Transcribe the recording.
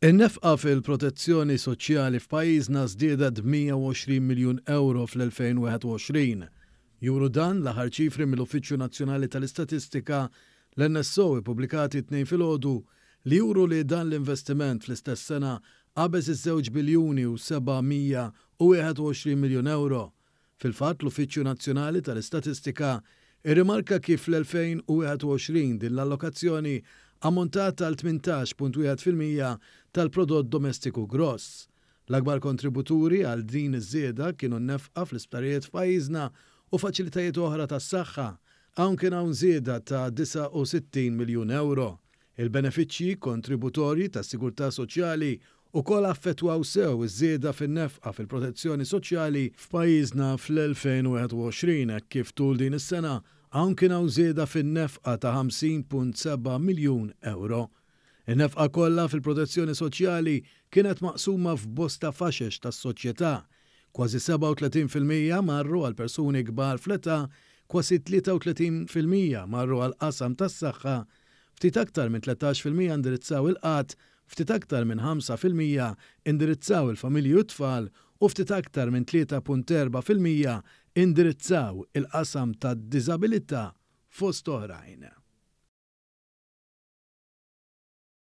In-nefqa fil-protezzjoni soċjali f'pajjiżna żdiedet b'120 miljun ewro fl-2021. Juru dan l-aħħar ċifri mill-Uffiċċju Nazzjonali tal-Istatistika, l-NSO, ippubblikati t-Tnejn filgħodu, li juru li dan l-investiment fl-istess sena qabeż iż-żewġ biljuni u 721 miljun ewro. Fil-fatt, l-Uffiċċju Nazzjonali tal-Istatistika rrimarka kif fl-2021 din l-allokazzjoni ammontat għal 18.1% tal-prodott domestiku gross. L-akbar kontributuri għal din iż-żieda kienu n-nefqa fl-isptarijiet f'pajjiżna u faċilitajiet oħra tas-saħħa. Hawn kien hawn żieda ta' 69 miljun ewro. Il-benefiċċji kontributorji tas-sigurtà soċjali wkoll affettwaw sew iż-żieda fin-nefqa fil-protezzjoni soċjali f'pajjiżna fl-2021 hekk kif tul din is-sena hawn kien hawn żieda fin-nefqa ta' 50.7 miljun ewro. In-nefqa kollha fil-protezzjoni soċjali kienet maqsuma f'bosta faxex tas-soċjetà. Kważi 37% marru għal persuni kbar fl-età, kważi 33% marru għall-qasam tas-saħħa, Ftit aktar minn 13% indirizzaw il-qgħad, ftit aktar minn 5% indirizzaw il-familji u t-tfal u ftit aktar minn 3.4% indirizzaw il-qasam tad-diżabilità fost oħrajn.